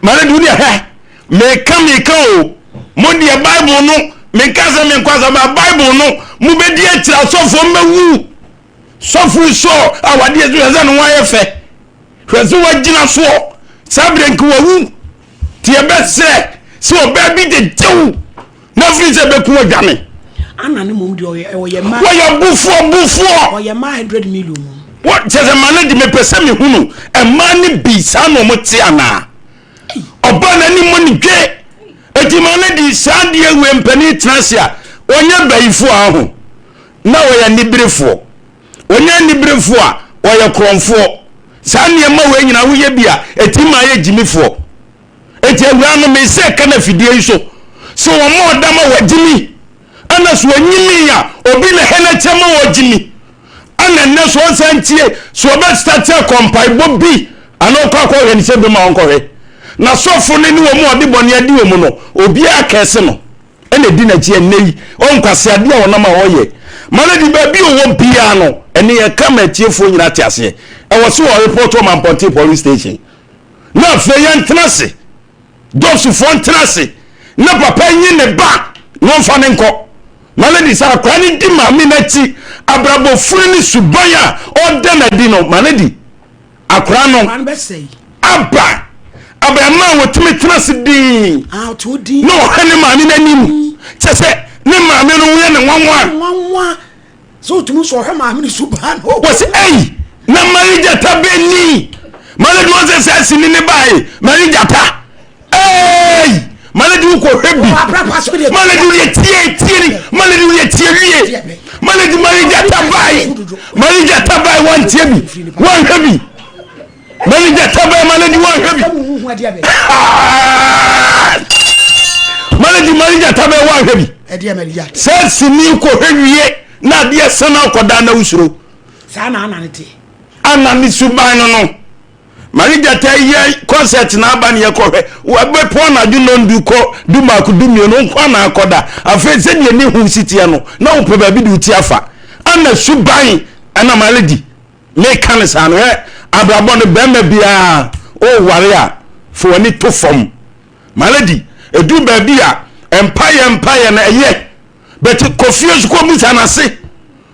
[SPEAKER 5] Malady wo deɛ hɛ. Meka meka o. Mo deɛ Bible no meka sɛ menkɔ asɛ ba Bible no mobɛdi akyire asɔfoɔ mbɛwu. Sɔfo sɔ awadeɛ so hwɛ sɛ ne ho ayɛ fɛ. Hwɛ sɛ wagyina soɔ. Saa berɛ nka wawu. Nti yɛbɛsrɛ sɛ ɔbaa bi gyegye wo na afiri sɛ bɛku adwane.
[SPEAKER 2] Ana ne mmom deɛ ɔyɛ ɔyɛ mmaa.
[SPEAKER 5] Wɔyɛ bufoɔ bufoɔ.
[SPEAKER 2] Ɔyɛ mmaa hundred million mu.
[SPEAKER 5] Wɔ kyɛ sɛ mmaa no de mepɛ sɛ mehunu mmaa no bi saa na wɔn te anaa. Ɔbaa n'anim mo ne dwe. Eti mmaa no de saa deɛ wei mpanin tena ase a wɔnyɛ bayifoɔ aho na wɔyɛ aniberefoɔ. Wɔnyɛ aniberefoɔ a wɔyɛ korɔmfoɔ. Saa nneɛma wei nyinaa woyɛ bi a, ɛtumi ma ayɛ gyimifoɔ. Enti awuraa no mesɛ ka no afidie yi so sɛ wɔma ɔda ma wagyimi ɛna so ɔnyimi a obi na hɛ no akyɛ ma wɔgyimi ɛna ɛnɛ so ɔnsa ntie so ɔbɛstate akɔ mpaebɔ bi anaa ɔkɔ akɔhwɛ ne sɛ bi ma ɔnkɔhwɛ na sɔfo no ne wɔn a ɔde bɔne adi wɔn no obiara kɛse no ɛna ɛdi n'akyi ɛnnɛ yi ɔwɔ nkwaseadeɛ a ɔnam a ɔyɛ ma no de baabi ɔwɔ biara no ɛne yɛka ma atiefoɔ nyinaa te aseɛ ɛwɔ so wɔ report wɔ Mampɔnten police station na afei yɛntena ase dɔsofoɔ ntena ase na papa nyi ne ba na ɔmfa ne nkɔ ma no de sɛ akwadaa no di maame no akyi abrabɔ funu ne suban a ɔda no adi no ma no di Akwadaa no aba abarimaa a wɔtumi tena ase dinn
[SPEAKER 2] ah,
[SPEAKER 5] na ɔhwɛ ne maame no anim mm. kyɛ sɛ ne maame no yɛ ne nwanwa
[SPEAKER 2] sɛ ɔtumi so ɔhwɛ maame no suban
[SPEAKER 5] wɔ sɛ ei na mari gyata bɛni mari de wɔn sɛ sɛ asini ne bae mari gyata ei mari de wokɔhwɛ bi mari de woyɛ tie tie ni mari de woyɛ tie wie mari de mari gyata bae mari gyata bae wɔntie bi wɔnhwɛ bi mari gyata bae mari de wɔnhwɛ bi mari de mari gyata bae wɔnhwɛ bi sɛ sini kɔhwɛ wie na adeɛ sɛn akɔda na wosuro ana ne suban no no Mane gyata yɛ concert na aba ne yɛkɔhwɛ wɔbɛpɔn anadwo nnɔndu kɔ dubaako dumienu nko ana akɔda afei sɛdeɛ ne ho si teɛ no na wopɛ baabi de wo ti afa ana suban ɛna maledi. Meka no saa no, hwɛ, abrabɔ no bɛrima biara ɔreware a, fa w'ani to fam. My lady, ɛduru baabi a, mpaeɛ mpaeɛ no ɛyɛ, but kɔ fie so kɔbusa n'ase.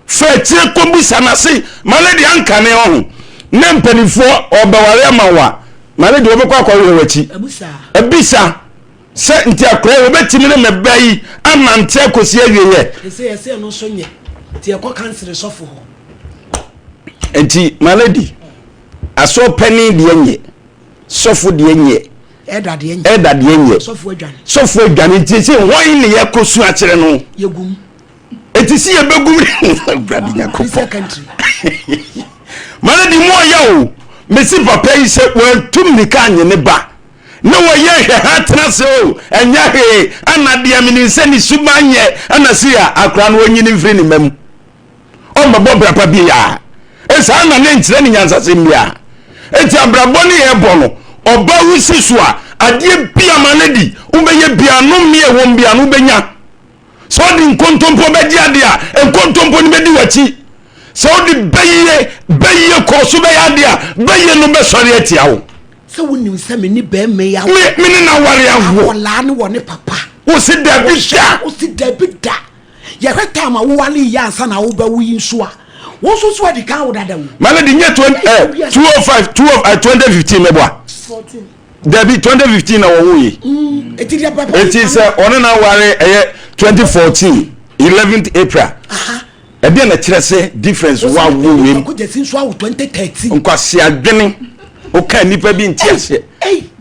[SPEAKER 5] Fa akyire kɔbusa n'ase. My lady, anka ne ɔho ne mpanimfoɔ ɔbɛware ama wo a, my lady, wɔbɛkɔ akɔhwehwɛ w'akyi. Abisa. Sɛ nti akora yi wɔbɛtumi ne me ba yi anante akɔsi awieɛ.
[SPEAKER 2] Ɛsɛ yɛsɛ ɛno nso nyɛ nti yɛkɔ kansere sɔfo hɔ.
[SPEAKER 5] Nti my lady, asɔɔ panin deɛ nyɛ, sɔfo deɛ nyɛ,
[SPEAKER 2] ɛda deɛ nyɛ,
[SPEAKER 5] ɛda deɛ nyɛ,
[SPEAKER 2] sɔfo adwane,
[SPEAKER 5] sɔfo adwane nti sɛ hwan ne yɛkɔ su akyerɛ no?
[SPEAKER 2] Yɛgum.
[SPEAKER 5] Nti si yɛbɛgum Awurade Nyankopɔn. My lady mu ɔyɛ o, mesi papa yi sɛ wantu mmirika anye ne ba. Ne wɔyɛ nhwɛha tena ase o, ɛnyɛ hwee, ɛna deɛ menim sɛ ne suban nyɛ, ɛna sei a, akora no ɔnyini mfiri ne mma mu. Ɔmmɛbɔ bra pa biara. Saa na ne nkyerɛ ne nyansasɛm biara. Enti abrabɔ ne yɛbɔ no, ɔba wo si so a, adeɛ bia ma no di, wobɛyɛ bia no mmea ɛwɔ bia no wobɛnya. Sɛ wode nkontompo bɛgye adeɛ a, nkontompo no bɛdi w'akyi. Sɛ wode bɛyie, bɛyie kɔɔ so bɛyɛ adeɛ a, bɛyie no bɛsɔre atia wo.
[SPEAKER 2] Sɛ wonim sɛ me ne bɛrima yi awo.
[SPEAKER 5] Me me ne no aware awo.
[SPEAKER 2] Akwadaa no wɔ ne papa.
[SPEAKER 5] Wo se dabi da.
[SPEAKER 2] Wo se dabi da. Yɛhwɛ time a wowale yi ansa na wobɛwo yi nso a, wo nso so adi kan wo dada o.
[SPEAKER 5] Melody nye 205 2015 mɛboa. Dabi 2015 na wɔwo yi.
[SPEAKER 2] Eti deɛ papa.
[SPEAKER 5] Eti sɛ ɔne na aware ɛyɛ 2014 11th April. Ɛdeɛn na ɛkyerɛ sɛ difference wɔ awo wei mu? Nkwasi adwene woka nnipa bi nte aseɛ.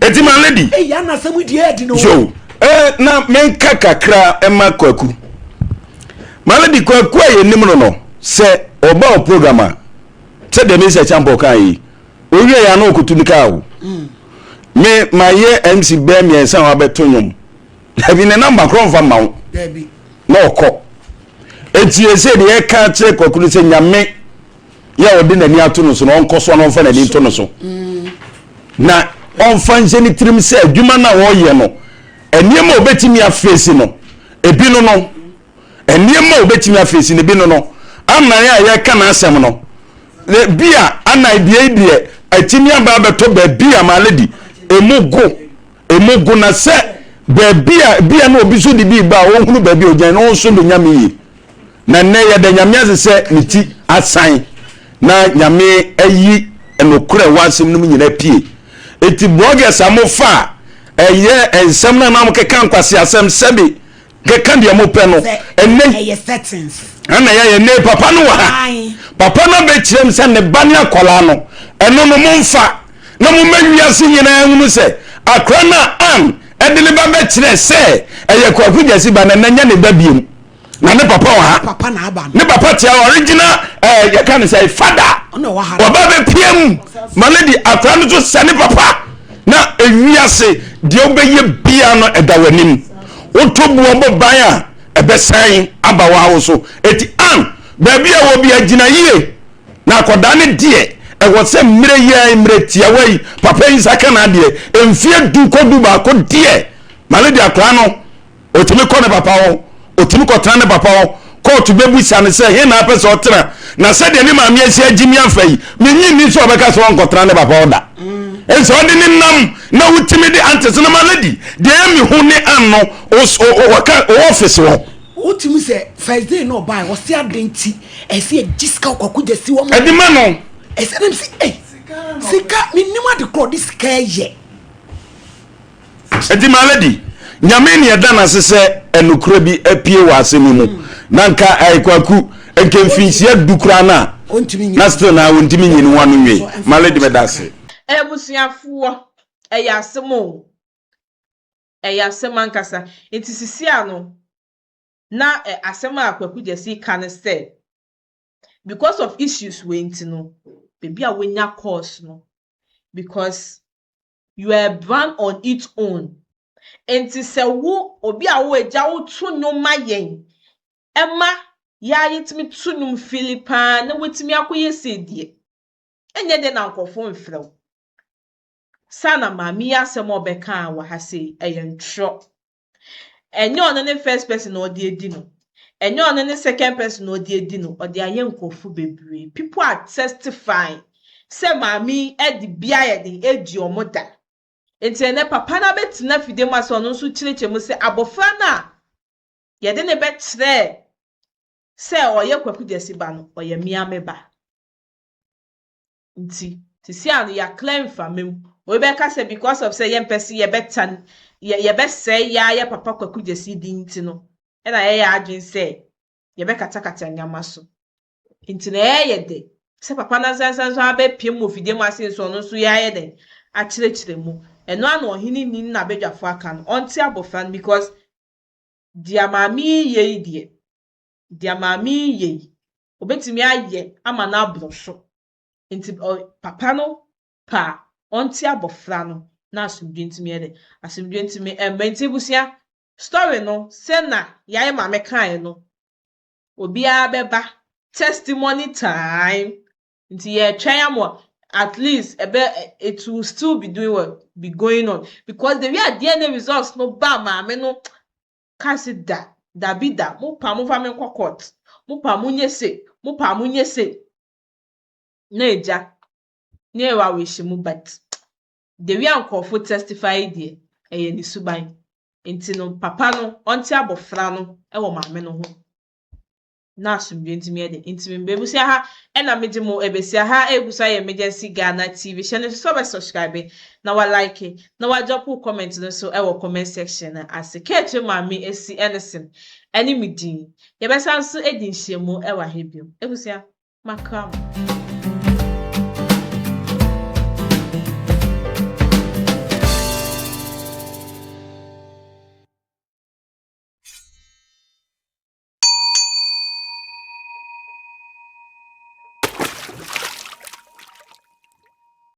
[SPEAKER 5] Eti ma lady. Yo, eh, na menka kakra ɛma Kwaku. Ma lady Kwaku a yɛnim no no sɛ ɔba wɔ program a sɛ deɛ Mesa Champɔ kaa yi owie yɛ ano ɔkotu ne kaa o. Me mayɛ MC bɛɛ mmiɛnsa a wabɛto nnwom. Dabi ne namba korɔ mfa mma wo. Na ɔkɔ. Enti ɛsɛ deɛ ɛka akyerɛ Kwaku no sɛ Nyame yɛ a ɔde n'ani ato no so no ɔnkɔ so na ɔmfa n'ani nto no so. Na ɔmfa nhyɛ ne tirim sɛ adwuma no a ɔreyɛ no nneɛma a ɔbɛtumi afeesi no ebi no no nneɛma a ɔbɛtumi afeesi no ebi no no anan a yɛka n'asɛm no bi a anan deɛ yi deɛ atumi aba abɛtɔ baabi a my lady emu go Emu go na sɛ baabi a bia na obi so de bi ba a ɔnhunu baabi a ɔgyina na ɔnso do Nyame yie. Na nnɛ yɛda Nyame ase sɛ ne ti asan na Nyame ayi nokorɛ wɔ asɛm no mu nyina pie. Enti bloggers a mofa a ɛyɛ nsɛm no a na mokeka nkwaseasɛm sɛbe keka deɛ mopɛ no ɛnɛ ɛna yɛyɛ ne papa no wɔ ha papa no abɛkyerɛ m sɛ ne ba ne akwadaa no ɛno no momfa na momma wiase nyinaa hunu sɛ akora no a an ɛde ne ba bɛkyerɛ sɛ ɛyɛ Kwaku Gyasi ba na ɛnɛ nyɛ ne ba biom na ne papa wɔ ha ne papa tia original ɛɛ eh, yɛka ne sɛ fada ɔba bɛpia mu ma ne de akora no so sɛ ne papa na ewiase deɛ wobɛyɛ bia no ɛda w'anim woto boɔ bɔ ban a ɛbɛsan aba w'awo so eti an baabi a wɔ bi agyina yie na akɔdaa ne deɛ ɛwɔ sɛ mmerɛ yi a mmerɛ tiawa yi papa yi nsa ka n'adeɛ mfie du kɔ du baako deɛ ma ne de akora no Ɔtumi kɔ ne papa hɔ, ɔtumi kɔtena ne papa hɔ. Kɔɔto bɛbisa no sɛ, he na apɛ sɛ ɔtena? Na sɛdeɛ ne maame asi agyimi afa yi, mennye nni sɛ ɔbɛka sɛ ɔnkɔtena ne papa hɔ da. Ɛnsɛ ɔde ne nam na wotumi de antes no ma lady. Deɛ ɛyɛ me hu ne Ann no, wɔka wɔ office hɔ.
[SPEAKER 2] Wotumi sɛ first day na ɔbae ɔse aden nti ɛsɛ yɛgye sika ɔkwako gya si hɔ ma
[SPEAKER 5] Ɛde ma no.
[SPEAKER 2] Ɛsɛ nam sɛ ei sika mennim ade korɔ ɔde sika yɛ.
[SPEAKER 5] Enti my lady, Nyame ne ɛda n'ase sɛ ɛnokorɛ bi apue wɔ asɛm yi mu. Na nka ɛɛ Kwaku, nka mfinhyia du koraa no a, na still na ɔntumi nyi ne ho ano nwie. My lady meda ase.
[SPEAKER 1] Abusuafoɔ, ɛyɛ asɛm o. Ɛyɛ asɛm ankasa. Nti sisi ano, na asɛm a Kwaku Gyasi ka ne sɛ, because of issues wei nti no, baabi a wanya course no, because You are a brand on its own. Enti sɛ wo, obi a wo agya woto nnwom ma yɛn, ɛma yɛ a yɛtumi to nnwom fili paa na watumi akɔyɛ sei deɛ, ɛnyɛ dɛn na nkurɔfoɔ mfrɛ wo. Saa na maame yi asɛm a ɔbɛkaa wɔ ha sei, ɛyɛ ntorɔ. Ɛnyɛ ɔno ne first person na ɔde adi no. Ɛnyɛ ɔno ne second person na ɔde adi no, ɔde ayɛ nkurɔfo bebree. People are testifying sɛ maame yi de bi ayɛ den adi wɔn da. Nti ɛnɛ papa no abɛtena fidie mu ase, ɔno nso kyerɛkyerɛ mu sɛ abɔfra no a yɛde ne bɛkyerɛ sɛ ɔyɛ Kwaku Gyasi ba no, ɔyɛ mmea me ba. Nti sisi a no yɛakla mframa mu. Obi bɛka sɛ because of sɛ yɛmpɛ sɛ yɛbɛtan yɛbɛsɛe yɛa yɛ papa Kwaku Gyasi din nti no, ɛna yɛyɛ adwene sɛ yɛbɛkatakata nneɛma so. Nti na ɛyɛ de sɛ papa no asansan nso abɛpiem wɔ fidie mu ase nso, ɔno nso yɛayɛ dɛn akyerɛkyerɛ mu. Ɛno ano ɔhene ni na abadwafo aka no, ɔnte abɔfra no because deɛ maame yi yɛ yi deɛ, deɛ maame yi yɛ yi, obetumi ayɛ ama no aboro so. Nti papa no pa ɔnte abɔfra no na asomdwe ntumi yɛ dɛ, asomdwe ntumi ɛmma. Nti ebusua, story no sɛ na yɛayɛ maame kaeɛ no, obiara bɛba testimony time. Nti yɛretwɛn ama at least ɛbɛ it will still be doing what be going on, because the way a DNA results no ba, maame no ka se da dabi da, mo pa mo fa me nkɔ court, mo pa mo nye se, mo pa mo nye se na egya na ɛwɔ awerɛhyɛ mu. But the way a nkurɔfo testify deɛ, ɛyɛ ne suban. Nti no papa no ɔnte abɔfra no wɔ maame no ho na asomdwe ntumi yɛ de ntumi mbɛ. Ebusua, ha ɛna megye mo ebesia ha. Egu so ayɛ Emergency Ghana TV. Hyɛ no nso sɛ ɔbɛ subscribe na wa like na wa drop comment no nso ɛwɔ comment section no ase. Kɛɛkyɛ maame esi ɛne sem ɛne me din, yɛbɛsa nso edi nhyiamu ɛwɔ ha bio. Ebusua, makra mo.